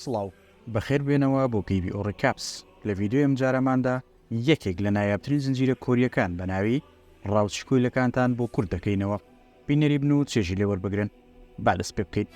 سڵاو. بەخێر بێنەوە بۆ KBO Recaps. لە ڤیدیۆی ئەمجارەماندا یەکێک لە نایابترین زنجیرە کۆرییەکان بە ناوی ڕاوچی کۆیلەکانتان بۆ کورت دەکەینەوە. بینەری بن و چێژی لێ وەربگرن. با دەست پێ بکەین.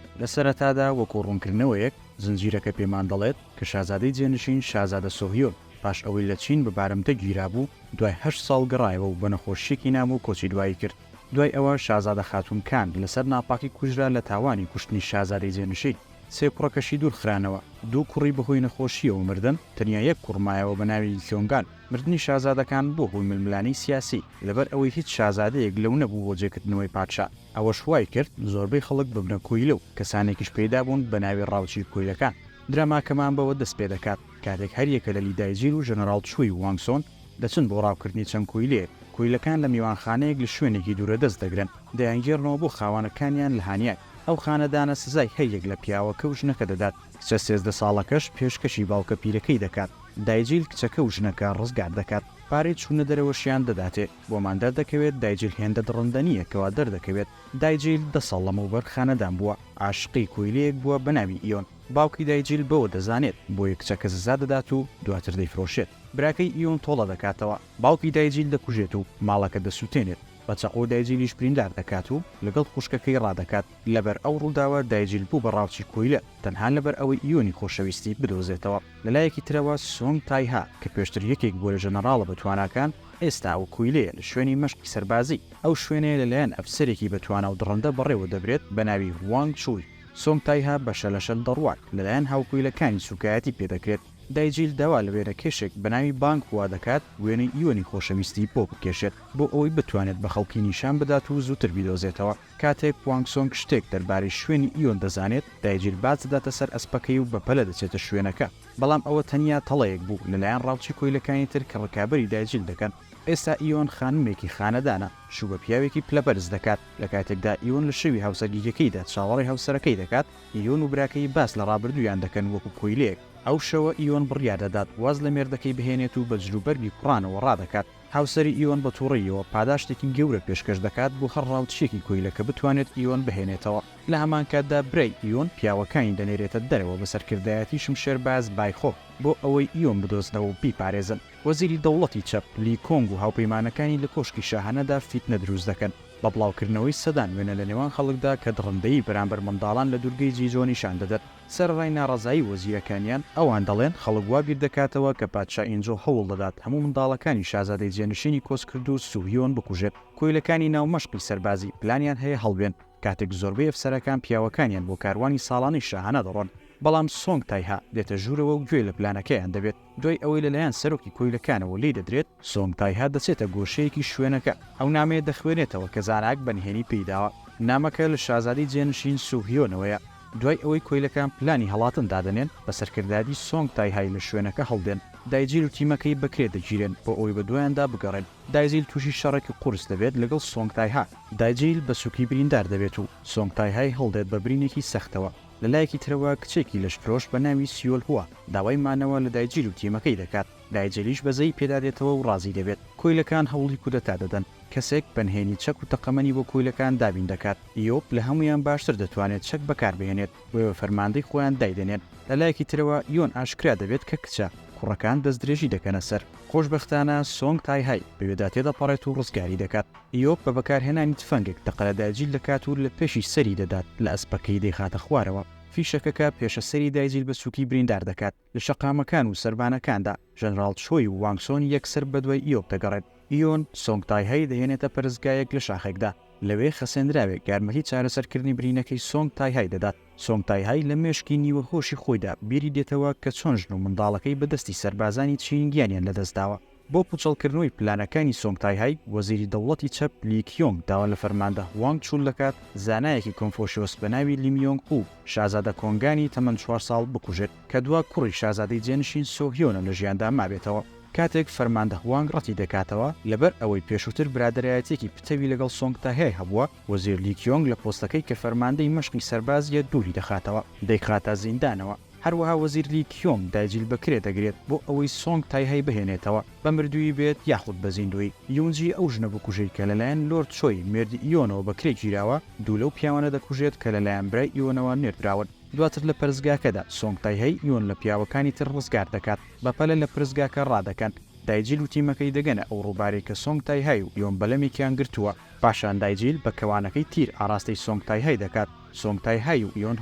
لە سەرەتادا وەکو ڕوونکردنەوەیەک، زنجیرەکە پێمان دەڵێت کە شازادەی جێنشین شازادە سۆهیۆن پاش ئەوەی لە چین بە بارمتە گیرابوو، دوای هەشت ساڵ گەڕایەوە و بە نەخۆشییەکی نامۆ کۆچی دوایی کرد. دوای ئەوە شازادە خاتوون کانگ لەسەر ناپاکی کوژرا لە تاوانی کوشتنی شازادەی جێنشین. سێ کوڕەکەشی دوورخرانەوە، دوو کوڕی بەهۆی نەخۆشییەوە مردن، تەنیا یەک کوڕ مایەوە بە ناوی کیۆنگان. مردنی شازادەکان بووە هۆی ململانێی سیاسی، لەبەر ئەوەی هیچ شازادەیەک لەو نەبوو بۆ جێکردنەوەی پادشا، ئەوەش وای کرد زۆربەی خەڵک ببنە کۆیلە و کەسانێکیش پەیدا بوون بە ناوی ڕاوچی کۆیلەکان. دراماکەمان بەوە دەست پێ دەکات کاتێک هەریەکە لە لی دایجیل و ژەنەراڵ چوی وانگسۆن دەچن بۆ ڕاوکردنی چەند کۆیلەیەک. کۆیلەکان لە میوانخانەیەک لە شوێنێکی دوورەدەست دەگرن، دەیانگێڕنەوە بۆ خاوەنەکانیان لە هانیانگ. ئەو خانەدانە سزای هەریەک لە پیاوەکە و ژنەکە دەدات. کچە 13 ساڵەکەش پێشکەشی باوکە پیرەکەی دەکات. دایجیل کچەکە و ژنەکە ڕزگار دەکات. پارەی چوونە دەرەوەشیان دەداتێ. بۆمان دەردەکەوێت دایجیل هێندە دڕندە نییە کەوا دەردەکەوێت. دایجیل دە ساڵ لەمەوبەر خانەدان بووە. عاشقی کۆیلەیەک بووە بە ناوی ئیۆن. باوکی دایجیل بەوە دەزانێت، بۆیە کچەکە سزا دەدات و دواتر دەیفرۆشێت. براکەی ئیۆن تۆڵە دەکاتەوە. باوکی دایجیل دەکوژێت و ماڵەکە دەسووتێنێت. بە چەقۆ دایجیلیش بریندار دەکات و لەگەڵ خوشکەکەی ڕادەکات. لەبەر ئەو ڕووداوە دایجیل بوو بە ڕاوچی کۆیلە تەنها لەبەر ئەوەی ئیۆنی خۆشەویستی بدۆزێتەوە. لەلایەکی ترەوە سۆنگ تایها کە پێشتر یەکێک بووە لە ژەنەڕاڵە بەتواناکان، ئێستا ئەو کۆیلەیە لە شوێنی مەشقی سەربازی. ئەو شوێنەیە لەلایەن ئەفسەرێکی بەتوانا و دڕندە بەڕێوە دەبرێت بە ناوی هوانگ چوی. سۆنگ تایها بە شەلەشەل دەڕوات، لەلایەن هاوکۆیلەکانی سوکایەتی پێدەکرێت. دایجیل داوا لە وێنەکێشێک بە ناوی بانگ هوا دەکات وێنەی ئیۆنی خۆشەویستی بۆ بکێشێت بۆ ئەوەی بتوانێت بە خەڵکی نیشان بدات و زووتر بیدۆزێتەوە. کاتێک وانگ سۆنگ شتێک دەربارەی شوێنی ئیۆن دەزانێت، دایجیل باز دەداتە سەر ئەسپەکەی و بەپەلە دەچێتە شوێنەکە. بەڵام ئەوە تەنیا تەڵەیەک بوو لەلایەن ڕاوچی کۆیلەکانی تر کە ڕکابەری دایجیل دەکەن. ئێستا ئیۆن خانمێکی خانەدانە، شوو بە پیاوێکی پلەبەرز دەکات. لە کاتێکدا ئیۆن لە شەوی هاوسەرگیرییەکەیدا چاوەڕێی هاوسەرەکەی دەکات، ئیۆن و براکەی باس لە ڕابردوویان دەکەن وەکو کۆیلەیەک. ئەو شەوە ئیۆن بڕیار دەدات واز لە مێردەکەی بهێنێت و بە جلوبەرگی کوڕانەوە ڕادەکات. هاوسەری ئیۆن بە توڕەییەوە پاداشتێکی گەورە پێشکەش دەکات بۆ هەر ڕاوچییەکی کۆیلە کە بتوانێت ئیۆن بهێنێتەوە. لە هەمان کاتدا برای ئیۆن پیاوەکانی دەنێرێتە دەرەوە بە سەرکردایەتی شمشێرباز بایخۆ بۆ ئەوەی ئیۆن بدۆزنەوە و بیپارێزن. وەزیری دەوڵەتی چەپ لی کۆنگ و هاوپەیمانەکانی لە کۆشکی شاهانەدا فیتنە دروست دەکەن بە بڵاوکردنەوەی سەدان وێنە لە نێوان خەڵکدا کە دڕندەیی بەرامبەر منداڵان لە دورگەی جیجۆ نیشان دەدەن. سەرەڕای ناڕەزایی وەزیرەکانیان، ئەوان دەڵێن خەڵک وا بیردەکاتەوە کە پادشا ئینجۆ هەوڵ دەدات هەموو منداڵەکانی شازادەی جێنشینی کۆچکردوو سوهیۆن بکوژێت. کۆیلەکانی ناو مەشقی سەربازی پلانیان هەیە هەڵبێن کاتێک زۆربەی ئەفسەرەکان پیاوەکانیان بۆ کاروانی ساڵانەی شاهانە دەڕۆن، بەڵام سۆنگ تایها دێتە ژوورەوە و گوێ لە پلانەکەیان دەبێت. دوای ئەوەی لەلایەن سەرۆکی کۆیلەکانەوە لێی دەدرێت، سۆنگ تایها دەچێتە گۆشەیەکی شوێنەکە، ئەو نامەیە دەخوێنێتەوە کە زاناک بە نهێنی پێی داوە. نامەکە لە شازادەی جێنشین سو هیۆنەوەیە. دوای ئەوەی کۆیلەکان پلانی هەڵاتن دادەنێن، بە سەرکردایەتی سۆنگ تایهای لە شوێنەکە هەڵدێن. دایجیل و تیمەکەی بە کرێ دەگیرێن بۆ ئەوەی بە دوایاندا بگەڕێن. دایجیل تووشی شەڕێکی قورس دەبێت لەگەڵ سۆنگ تایها. دایجیل بە سووکی بریندار دەبێت و سۆنگ تایهای هەڵدێت بە برینێکی سەختەوە. لە لایەکی ترەوە کچێکی لەشفرۆش بە ناوی سیۆل هوا داوای مانەوە لە دایجیل و تیمەکەی دەکات، دایجیلیش بەزەیی پێدا دێتەوە و ڕازی دەبێت. کۆیلەکان هەوڵی کودەتا دەدەن، کەسێک بەنهێنی چەک و تەقەمەنی بۆ کۆیلەکان دابین دەکات، ئیۆپ لە هەموویان باشتر دەتوانێت چەک بەکاربهێنێت، بۆیە بە فەرماندەی خۆیان دایدەنێن. لە لایەکی ترەوە یۆن ئاشکرا دەبێت کە کچە، کوڕەکان دەستدرێژی دەکەنە سەر. خۆشبەختانە سۆنگ تایهای بەوێدا تێدەپەڕێت و ڕزگاری دەکات. ئیۆپ بە بەکارهێنانی تفەنگێک تەقە لە دایجیل دەکات و لە پێشی سەری دەدات، لە ئەسپەکەی دەیخاتە خوارەوە. فیشەکەکە پێشە سەری دایجیل بە سووکی بریندار دەکات. لە شەقامەکان و سەربانەکاندا، ژەنراڵ چۆی و وانگ سۆن یەکسەر بەدوای ئیۆپ دەگەڕێن. ئیۆن، سۆنگ تایهای دەهێنێتە پەرستگایەک لە شاخێکدا. لەوێ خەسێنراوێک یارمەتی چارەسەرکردنی برینەکەی سۆنگ تایهای دەدات. سۆنگ تایهای لە مێشکی نیوە هۆشی خۆیدا بیری دێتەوە کە چۆن ژن و منداڵەکەی بە دەستی سەربازانی چین گیانیان لەدەستداوە. بۆ پوچەڵکردنەوەی پلانەکانی سۆنگ تایهای، وەزیری دەوڵەتی چەپ لی کیۆنگ داوا لە فەرماندە هوانگ چول دەکات زانایەکی کۆنفۆشیۆس بە ناوی لیم یۆنگ هو، شازادە کۆنگانی تەمەن چوار ساڵ بکوژێت، کە دوا کوڕی شازادەی جێنشین سۆ هیۆنە لە ژیاندا مابێتەوە. کاتێک فەرماندە هوانگ ڕەتی دەکاتەوە، لەبەر ئەوەی پێشووتر برادەرایەتییەکی پتەوی لەگەڵ سۆنگ تایهای هەبووە، وەزیر لی کیۆنگ لە پۆستەکەی کە فەرماندەی مەشقی سەربازییە دووری دەخاتەوە، دەیخاتە زیندانەوە. هەروەها وەزیر لی کیۆنگ دایجیل بە کرێ دەگرێت بۆ ئەوەی سۆنگ تایهای بهێنێتەوە، بە مردوویی بێت یاخود بە زیندوویی. یونجی ئەو ژنە بکوژەی کە لەلایەن لۆرد چۆی مێردی ئیۆنەوە بە کرێ گیراوە، دوو لەو پیاوانە دەکوژێت کە لەلایەن برای ئیۆنەوە نێردراون. دواتر لە پەرستگاکەدا سۆنگ تایهەی یۆن لە پیاوەکانی تر ڕزگار دەکات. بەپەلە لە پرستگاکە ڕادەکەن. دایجیل و تیمەکەی دەگەنە ئەو ڕووبارەی کە سۆنگ تایهای و یۆن بەلەمێکیان گرتووە. پاشان دایجیل بە کەوانەکەی تیر ئاڕاستەی سۆنگ تایهای دەکات. سۆنگ تایهای و یۆن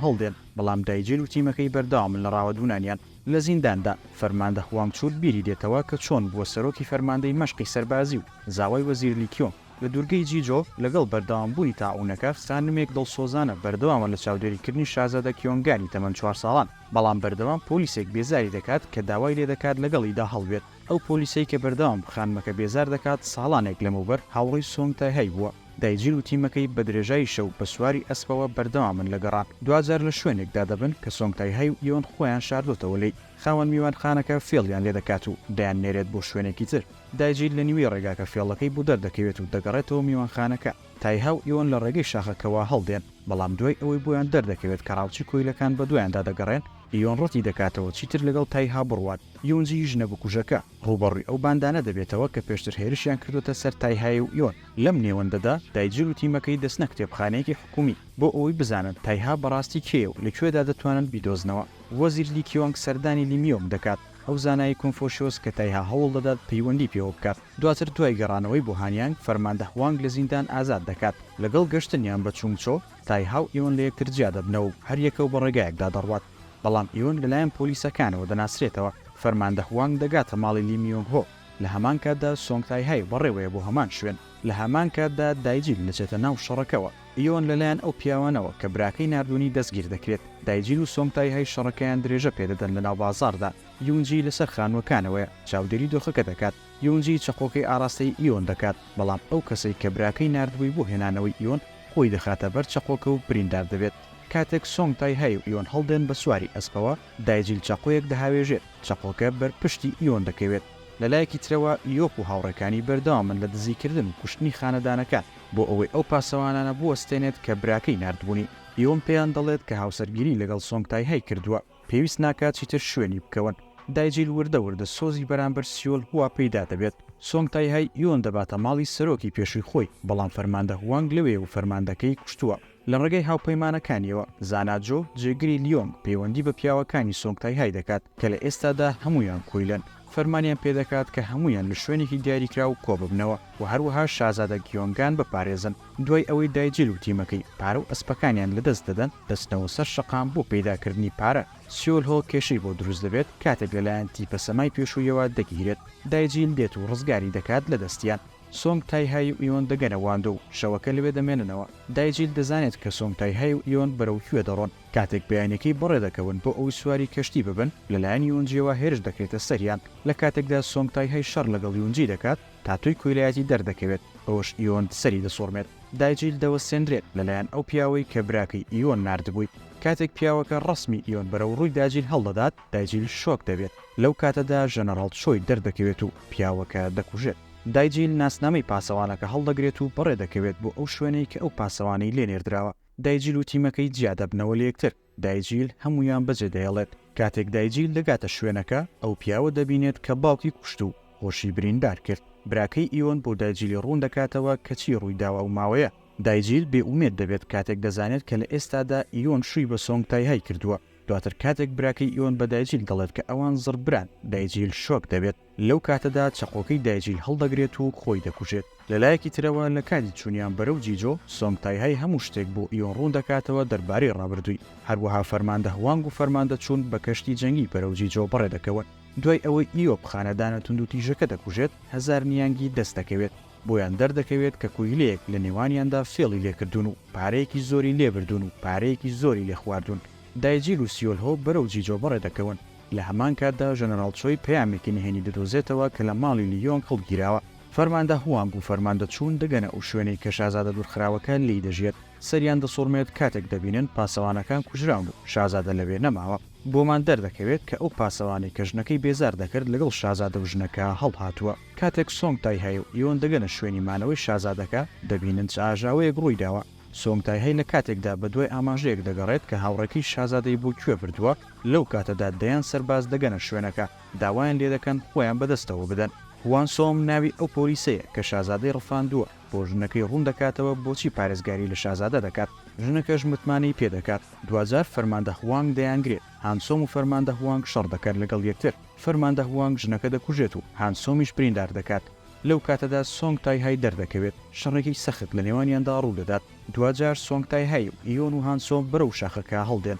هەڵدێن، بەڵام دایجیل و تیمەکەی بەردەوامن لە ڕاوەدوونانیان. لە زینداندا، فەرماندە هوانگ چول بیری دێتەوە کە چۆن بووە سەرۆکی فەرماندەی مەشقی سەربازی و زاوای وەزیر لی کیۆنگ. لە دوورگەی جیجۆ، لەگەڵ بەردەوامبوونی تاعوونەکە، خانمێک دڵسۆزانە بەردەوامە لە چاودێریکردنی شازادە کیۆنگانی تەمەن چوار ساڵان، بەڵام بەردەوام پۆلیسێک بێزاری دەکات کە داوای لێدەکات لەگەڵیدا هەڵبێت. ئەو پۆلیسەی کە بەردەوام خانمەکە بێزار دەکات ساڵانێک لەمەوبەر هاوڕێی سۆنگ تایهای بووە. دایجیل و تیمەکەی بە درێژایی شەو بە سواری ئەسپەوە بەردەوامن لە گەڕان. دواجار لە شوێنێکدا دەبن کە سۆنگ تایهای و یۆن خۆیان شاردۆتەوە لێی. خاوەن میوانخانەکە فێڵیان لێدەکات و دەیاننێرێت بۆ شوێنێکی تر. دایجیل لە نیوەی ڕێگاکە فێڵەکەی بۆ دەردەکەوێت و دەگەڕێتەوە میوانخانەکە. تایها و ئیۆن لە ڕێگەی شاخەکەوە هەڵدێن، بەڵام دوای ئەوەی بۆیان دەردەکەوێت کە ڕاوچی کۆیلەکان بەدوایاندا دەگەڕێن، ئیۆن ڕەتی دەکاتەوە چیتر لەگەڵ تایها بڕوات. یونجی ژنە بکوژەکە، ڕووبەڕووی ئەو باندانە دەبێتەوە کە پێشتر هێرشیان کردۆتە سەر تایهای و ئیۆن. لەم نێوەندەدا دایجیل و تیمەکەی دەچنە کتێبخانەیەکی حکومی بۆ ئەوەی بزانن تایها بەڕاستی کێیە و لە کوێدا دەتوانن بیدۆزنەوە. وەزیر لی کیۆنگ سەردانی لی میۆنگ دەکات، ئەو زانایەی کۆنفۆشیۆس کە تایها هەوڵ دەدات پەیوەندی پێوە بکات. دواتر دوای گەڕانەوەی بۆ هانیانگ، فەرماندە هوانگ لە زیندان ئازاد دەکات. لەگەڵ گەشتنیان بە چونگچۆ، تایها و ئیۆن لە یەکتر جیا دەبنەوە و هەریەکە و بە ڕێگایەکدا دەڕوات. بەڵام ئیۆن لەلایەن پۆلیسەکانەوە دەناسرێتەوە. فەرماندە هوانگ دەگاتە ماڵی لی میۆنگ هۆ. لە هەمان کاتدا سۆنگ تایهای بەڕێوەیە بۆ هەمان شوێن. لە هەمان کاتدا دایجیل دەچێتە ناو شەڕەکەوە. ئیۆن لەلایەن ئەو پیاوانەوە کە براکەی ناردوونی دەستگیر دەکرێت. دایجیل و سۆنگ تایهای شەڕەکەیان درێژە پێدەدەن لەناو بازاڕدا. یونجی لەسەر خانووەکانەوەیە چاودێری دۆخەکە دەکات. یونجی چەقۆکەی ئاڕاستەی ئیۆن دەکات، بەڵام ئەو کەسەی کە براکەی ناردبووی بۆ هێنانەوەی ئیۆن خۆی دەخاتە بەر چەقۆکە و بریندار دەبێت. کاتێک سۆنگ تایهای و ئیۆن هەڵدێن بە سواری ئەسپەوە، دایجیل چەقۆیەک دەهاوێژێت، چەقۆکە بەر پشتی ئیۆن دەکەوێت. لە لایەکی ترەوە یۆپ و هاوڕێکانی بەردەوامن لە دزیکردن و کوشتنی خانەدانەکان بۆ ئەوەی ئەو پاسەوانانە بوەستێنێت کە براکەی ناردبوونی. ئیۆن پێیان دەڵێت کە هاوسەرگیری لەگەڵ سۆنگ تایهای کردووە. پێویست ناکات چیتر شوێنی بکەون. دایجیل وردە وردە سۆزی بەرامبەر سیۆل هوا پەیدا دەبێت. سۆنگ تایهای ئیۆن دەباتە ماڵی سەرۆکی پێشووی خۆی، بەڵام فەرماندە هوانگ لەوێیە و فەرماندەکەی کوشتووە. لە ڕێگەی هاوپەیمانەکانیەوە، زانا جۆ، جێگری لیۆنگ، پەیوەندی بە پیاوەکانی سۆنگ تایهای دەکات، کە لە ئێستادا هەموویان کۆیلەن. فەرمانیان پێدەکات کە هەموویان لە شوێنێکی دیاریکراو کۆببنەوە و هەروەها شازادە گیۆنگان بپارێزن. دوای ئەوەی دایجیل و تیمەکەی پارە و ئەسپەکانیان لەدەست دەدەن، دەچنەوە سەر شەقام بۆ پەیداکردنی پارە. سیۆل هۆ کێشەی بۆ دروست دەبێت کاتێک لەلایەن تیپە سەمای پێشوویەوە دەگیرێت. دایجیل دێت و ڕزگاری دەکات لە دەستیان. سۆنگ تایهای و ئیۆن دەگەنە واندۆ و شەوەکە لەوێ دەمێننەوە. دایجیل دەزانێت کە سۆنگ تایهای و ئیۆن بەرەو کوێ دەڕۆن. کاتێک بەیانیەکەی بەڕێدەکەون بۆ ئەوەی سواری کەشتی ببن، لەلایەن یونجیەوە هێرش دەکرێتە سەریان. لە کاتێکدا سۆنگ تایهای شەڕ لەگەڵ یونجی دەکات، تاتۆی کۆیلایەتی دەردەکەوێت، بەوەش ئیۆن سەری دەسوڕمێت. دایجیل دەوەستێندرێت لەلایەن ئەو پیاوەی کە براکەی ئیۆن ناردبووی. کاتێک پیاوەکە ڕەسمی ئیۆن بەرەو ڕووی داجیل هەڵدەدات، دایجیل شۆک دەبێت. لەو کاتەدا ژەنەڕاڵ چۆی دەردەکەوێت و پیاوەکە دەکوژێت. دایجیل ناسنامەی پاسەوانەکە هەڵدەگرێت و بەڕێدەکەوێت بۆ ئەو شوێنەی کە ئەو پاسەوانەی لێ نێردراوە. دایجیل و تیمەکەی جیا دەبنەوە لە یەکتر. دایجیل هەموویان بەجێ دەهێڵێت. کاتێک دایجیل دەگاتە شوێنەکە، ئەو پیاوە دەبینێت کە باوکی کوشت و خۆشی بریندار کرد. براکەی ئیۆن بۆ دایجیلی ڕوون دەکاتەوە کە چی ڕوویداوە ئەو ماوەیە. دایجیل بێ ئومێد دەبێت کاتێک دەزانێت کە لە ئێستادا ئیۆن شووی بە سۆنگ تایهای کردووە. دواتر کاتێک براکەی ئیۆن بە دایجیل دەڵێت کە ئەوان زڕبران، دایجیل شۆک دەبێت. لەو کاتەدا چەقۆکەی دایجیل هەڵدەگرێت و خۆی دەکوژێت. لە لایەکی ترەوە لە کاتی چوونیان بەرەو جیجۆ، سۆنگ تایهای هەموو شتێک بۆ ئیۆن ڕوون دەکاتەوە دەربارەی ڕابردووی. هەروەها فەرماندە هوانگ و فەرماندە چوون بە کەشتی جەنگی بەرەو جیجۆ بەڕێ دەکەون. دوای ئەوەی ئیۆپ خانەدانە توندوتیژەکە دەکوژێت، هەزارنیانگی دەست دەکەوێت. بۆیان دەردەکەوێت کە کۆیلەیەک لە نێوانیاندا فێڵی لێکردوون و پارەیەکی زۆری لێبردوون و پارەیەکی زۆری لێخواردوون. دایجیل و سیۆلهۆ بەرەو جیجۆ بەڕێ دەکەون. لە هەمان کاتدا ژەنەراڵ چۆی پەیامێکی نهێنی دەدۆزێتەوە کە لە ماڵی لی یۆنگ هەڵگیراوە. فەرماندە هوانگ و فەرماندە چوون دەگەنە ئەو شوێنەی کە شازادە دوورخراوەکە لێی دەژیێت. سەریان دەسوڕمێت کاتێک دەبینن پاسەوانەکان کوژراون و شازادە لەوێ نەماوە. بۆمان دەردەکەوێت کە ئەو پاسەوانەی کە ژنەکەی بێزار دەکرد لەگەڵ شازادە و ژنەکە هەڵهاتووە. کاتێک سۆنگ تایهای و ئیۆن دەگەنە شوێنی مانەوەی شازادەکە، دەبینن چ ئاژاوەیەک ڕوویداوە. سۆنگ تایهای لە کاتێکدا بەدوای ئاماژەیەک دەگەڕێت کە هاوڕێکەی شازادەی بۆ کوێ بردووە، لەو کاتەدا دەیان سەرباز دەگەنە شوێنەکە، داوایان لێدەکەن خۆیان بەدەستەوە بدەن. هوان سۆم ناوی ئەو پۆلیسەیە کە شازادەی ڕفاندووە. بۆ ژنەکەی ڕوون دەکاتەوە بۆچی پارێزگاری لە شازادە دەکات، ژنەکەش متمانەی پێ دەکات، دواجار فەرماندە هوانگ دەیانگرێت، هانسۆم و فەرماندە هوانگ شەڕ دەکەن لەگەڵ یەکتر، فەرماندە هوانگ ژنەکە دەکوژێت و هانسۆمیش بریندار دەکات، لەو کاتەدا سۆنگ تایهای دەردەکەوێت، شەڕێکی سەخت لە نێوانیاندا ڕوو دەدات، دواجار سۆنگ تایهای و ئیۆن و هانسۆم بەرەو شاخەکە هەڵدێن،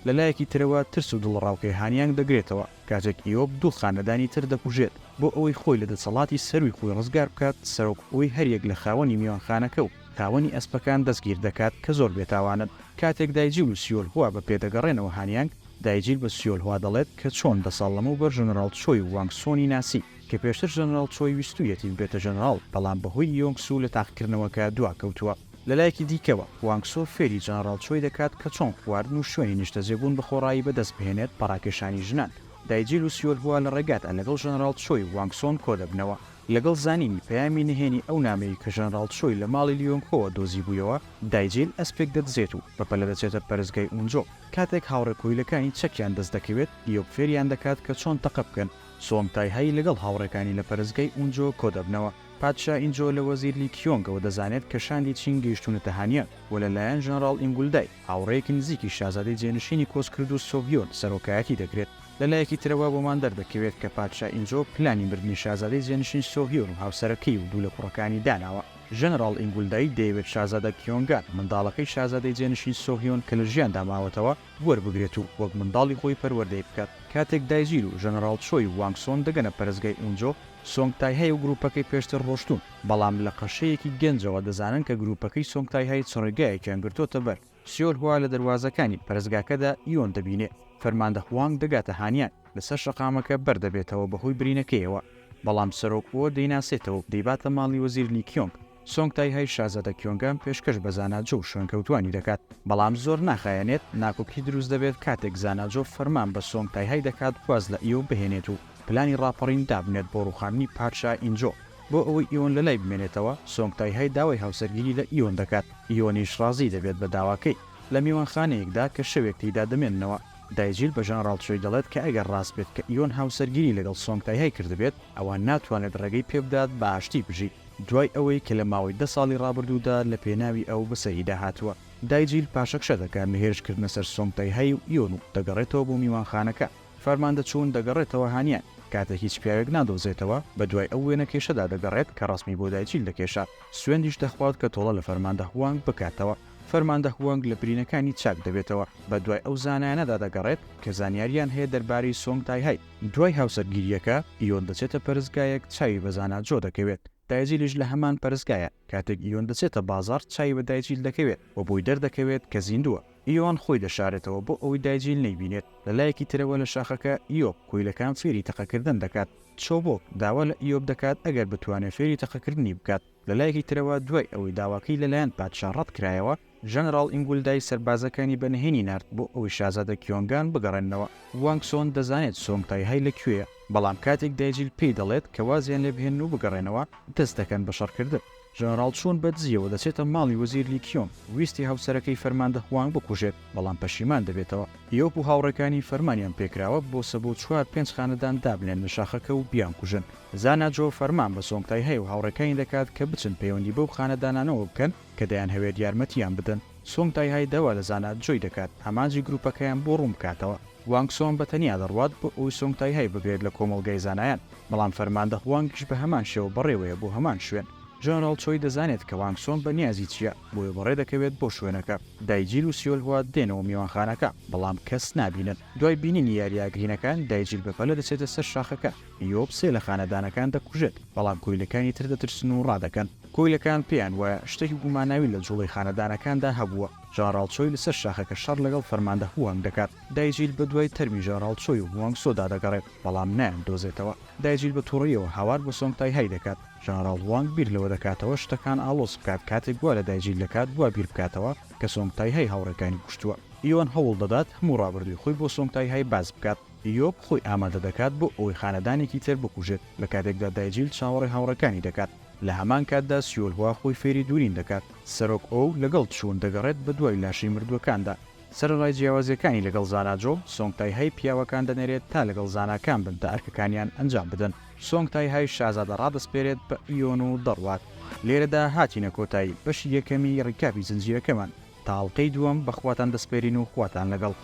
لە لایەکی ترەوە ترس و دڵەڕاوکێ هانیانگ دەگرێتەوە کاتێک ئیۆب دوو خانەدانی تر دەکوژێت بۆ ئەوەی خۆی لە دەسەڵاتی سەرووی خۆی ڕزگار بکات، سەرۆک ئۆی هەریەک لە خاوەنی میوانخانەکە و خاوەنی ئەسپەکان دەستگیر دەکات کە زۆر بێتاوانن. کاتێک دایجیل و سیۆل هوا بە پێ دەگەڕێنەوە هانیانگ، دایجیل بە سیۆل هوا دەڵێت کە چۆن دە ساڵ لەمەوبەر ژەنەراڵ چۆی و وانگ سۆنی ناسی، کە پێشتر ژەنەراڵ چۆی ویستوویەتی ببێتە ژەنەراڵ بەڵام بەهۆی یۆنگ سوو لە تاقیکردنەوەکە دواکەوتووە. لەلایەکی دیکەوە، وانگ سۆ فێری ژەنەراڵ چۆی دەکات کە چۆن خواردن و شوێنی نیشتەجێبوون بە خۆڕایی بەدەست بهێنێت بە ڕاکێشانی ژنان. دایجیل و سیۆل هوا لە ڕێگادا لەگەڵ ژەنەراڵ چۆی و وانگ سۆن کۆدەبنەوە. لەگەڵ زانینی پەیامی نهێنی ئەو نامەیەی کە ژەنەراڵ چۆی لە ماڵی لیۆنگ هۆوە دۆزیبوویەوە، دایجیل ئەسپێک دەدزێت و بەپەلە دەچێتە پەرستگای ئونجۆ. کاتێک هاوڕێ کۆیلەکانی چەکیان دەست دەکەوێت، ئیۆب فێریان دەکات کە چۆن تەقە بکەن. سۆنگ تایهای لەگەڵ هاوڕێکانی لە پەرستگای ئونجۆ کۆدەبنەوە. پادشا ئینجۆ لە وەزیر لی کیۆنگەوە دەزانێت کە شاندی چین گەیشتوونەتە هانیانگ و لە لایەن ژەنەراڵ ئینگولدای، هاوڕێیەکی نزیکی شازادەی جێنشینی کۆچکردوو سۆهیۆن سەرۆکایەتی دەکرێت. لە لایەکی ترەوە بۆمان دەردەکەوێت کە پادشا ئینجۆ پلانی مردنی شازادەی جێنشین سۆهیۆن و هاوسەرەکەی و دوو لە کوڕەکانی داناوە. ژەنەراڵ ئینگولدای دەیەوێت شازادە کیۆنگان، منداڵەکەی شازادەی جێنشین سۆهیۆن کە لە ژیاندا ماوەتەوە، وەربگرێت و وەک منداڵی خۆی پەروەردەی بکات. کاتێک دایجیل و ژەنەراڵ چۆی و وانگ سۆن دەگەنە پەرستگای ئونجۆ، سۆنگ تایهای و گروپەکەی پێشتر ڕۆشتوون، بەڵام لە قەشەیەکی گەنجەوە دەزانن کە گروپەکەی سۆنگ تایهای چ ڕێگایەکیان گرتۆتە بەر. سیۆل هوا لە دەروازەکانی پەرستگاکەدا ئیۆن دەبینێ. فەرماندە هوانگ دەگاتە هانیان، لەسەر شەقامەکە بەردەبێتەوە بەهۆی برینەکەیەوە، بەڵام سەرۆک ئۆ دەیناسێتەوە و دەیباتە ماڵی وەزیر لی کیۆنگ. سۆنگ تایهای شازادە کیۆنگان پێشکەش بە زانا جۆ و شوێنکەوتووانی دەکات، بەڵام زۆر ناخایەنێت، ناکۆکی دروست دەبێت کاتێک زانا جۆ فەرمان بە سۆنگ تایهای دەکات واز لە ئیۆ بهێنێت و پلانی ڕاپەڕین دابنێت بۆ ڕووخاندنی پادشا ئینجۆ. بۆ ئەوەی ئیۆن لەلای بمێنێتەوە، سۆنگ تایهای داوای هاوسەرگیری لە ئیۆن دەکات، ئیۆنیش ڕازی دەبێت بە داواکەی. لە میوانخانەیەکدا کە شەوێک تێیدا دەمێننەوە، دایجیل بە ژەنەڕاڵ چۆی دەڵێت کە ئەگەر ڕاست بێت کە ئیۆن هاوسەرگیری لەگەڵ سۆنگ تایهای کردبێت، ئەوا ناتوانێت ڕێگەی پێبدات بە ئاشتی بژی. دوای ئەوەی کە لە ماوەی دە ساڵی ڕابردوودا لە پێناوی ئەو بەسەریدا هاتووە. دایجیل پاشەکشە دەکات لە هێرشکردنە سەر سۆنگ تایهای و ئیۆن و دەگەڕێتەوە بۆ میوانخانەکە. فەرماندە چوون دەگەڕێتەوە هانیان، کاتێک هیچ پیاوێک نادۆزێتەوە، بەدوای ئەو وێنەکێشەدا دەگەڕێت کە ڕەسمی بۆ دایجیل دەکێشا. سوێندیش دەخوات کە تۆڵە لە فەرماندە هوانگ بکاتەوە. فەرماندە هوانگ لە برینەکانی چاک دەبێتەوە، بەدوای ئەو زانایانەدا دەگەڕێت کە زانیارییان هەیە دەربارەی سۆنگ تایهای. دوای هاوسەرگیرییەکە، ئیۆن دەچێتە پەرستگایەک چاوی بە زانا جۆ دەکەوێت. دایجیلیش لە هەمان پەرستگایە. کاتێک ئیۆن دەچێتە بازاڕ چاوی بە دایجیل دەکەوێت و بۆی دەردەکەوێت کە زیندووە. ئیۆن خۆی دەشارێتەوە بۆ ئەوەی دایجیل نەیبینێت. لە لایەکی ترەوە لە شاخەکە ئیۆب کۆیلەکان فێری تەقەکردن دەکات. چۆبۆک داوا لە ئیۆب دەکات ئەگەر بتوانێت فێری تەقەکردنی بکات. لە لایەکی ترەوە دوای ئەوەی داواکەی لەلایەن پادشا ڕەتکرایەوە، ژەنەراڵ ئینگولدای سەربازەکانی بە نهێنی نارد بۆ ئەوەی شازادە کیۆنگان بگەڕێننەوە. وانگ سۆن دەزانێت سۆنگ تایهای لە کوێیە، بەڵام کاتێک دایجیل پێی دەڵێت کە وازیان لێ بهێنن و بگەڕێنەوە، دەست دەکەن بە شەڕکردن. ژەنەراڵ چوون بە دزییەوە دەچێتە ماڵی وەزیر لی کیۆنگ، ویستی هاوسەرەکەی فەرماندە هوانگ بکوژێت، بەڵام پەشیمان دەبێتەوە. یۆپ و هاوڕێکانی فەرمانیان پێکراوە بۆسە بۆ چوار پێنج خانەدان دابنێن لە شاخەکە و بیانکوژن. زانا جۆ فەرمان بە سۆنگ تایهای و هاوڕێکانی دەکات کە بچن پەیوەندی بەو خانەدانانەوە بکەن کە دەیانهەوێت یارمەتیان بدەن. سۆنگ تایهای داوا لە زانا جۆی دەکات ئامانجی گروپەکەیان بۆ ڕوون بکاتەوە. وانگ سۆن بە تەنیا دەڕوات بۆ ئەوەی سۆنگ تایهای بگرێت لە کۆمەڵگای زانایان، بەڵام فەرماندە هوانگیش بە هەمان شێوە بەڕێوەیە بۆ هەمان شوێن. ژەنەراڵ چۆی دەزانێت کە وانگ سۆن بە نیازی چییە، بۆیە بەڕێ دەکەوێت بۆ شوێنەکە. دایجیل و سیۆلهوا دێنەوە میوانخانەکە، بەڵام کەس نابینن. دوای بینینی یارییە ئاگرینەکان، دایجیل بەپەلە دەچێتە سەر شاخەکە. یۆب سێ لە خانەدانەکان دەکوژێت، بەڵام کۆیلەکانی تر دەترسن و ڕادەکەن. کۆیلەکان پێیان وایە شتێکی گوماناوی لە جوڵەی خانەدانەکاندا هەبووە. ژەنەراڵ چۆی لەسەر شاخەکە شەڕ لەگەڵ فەرماندە هوانگ دەکات. دایجیل بەدوای تەرمی ژەنەراڵ چۆی و هوانگ سۆدا دەگەڕێت، بەڵام نایاندۆزێتەوە. دایجیل بە توڕەییەوە هاوار بۆ سۆنگ تایهای دەکات. ژەنەراڵ هوانگ بیر لەوە دەکاتەوە شتەکان ئاڵۆز بکات کاتێک وا لە دایجیل دەکات وا بیر بکاتەوە کە سۆنگ تایهای هاوڕێکانی کوشتووە. ئیۆن هەوڵ دەدات هەموو ڕابردووی خۆی بۆ سۆنگ تایهای باس بکات. یۆب خۆی ئامادە دەکات بۆ ئەوەی خانەدانێکی تر بکوژێت، لە کاتێکدا دایجیل چاوەڕێی هاوڕێکانی دەکات. لە هەمان کاتدا سیۆلهوا خۆی فێری دوورین دەکات. سەرۆک ئۆو لەگەڵ چوون دەگەڕێت بەدوای لاشەی مردووەکاندا. سەرەڕای جیاوازییەکانی لەگەڵ زانا جۆ، سۆنگ تایهای پیاوەکان دەنێرێت تا لەگەڵ زاناکان بن تا ئەرکەکانیان ئەنجام بدەن. سۆنگ تایهای شازادە ڕادەسپێرێت بە ئیۆن و دەڕوات. لێرەدا هاتینە کۆتایی بەشی یەکەمی recap ی زنجیرەکەمان، تا ئەڵقەی دووەم بەخواتان دەسپێرین و خواتان لەگەڵ.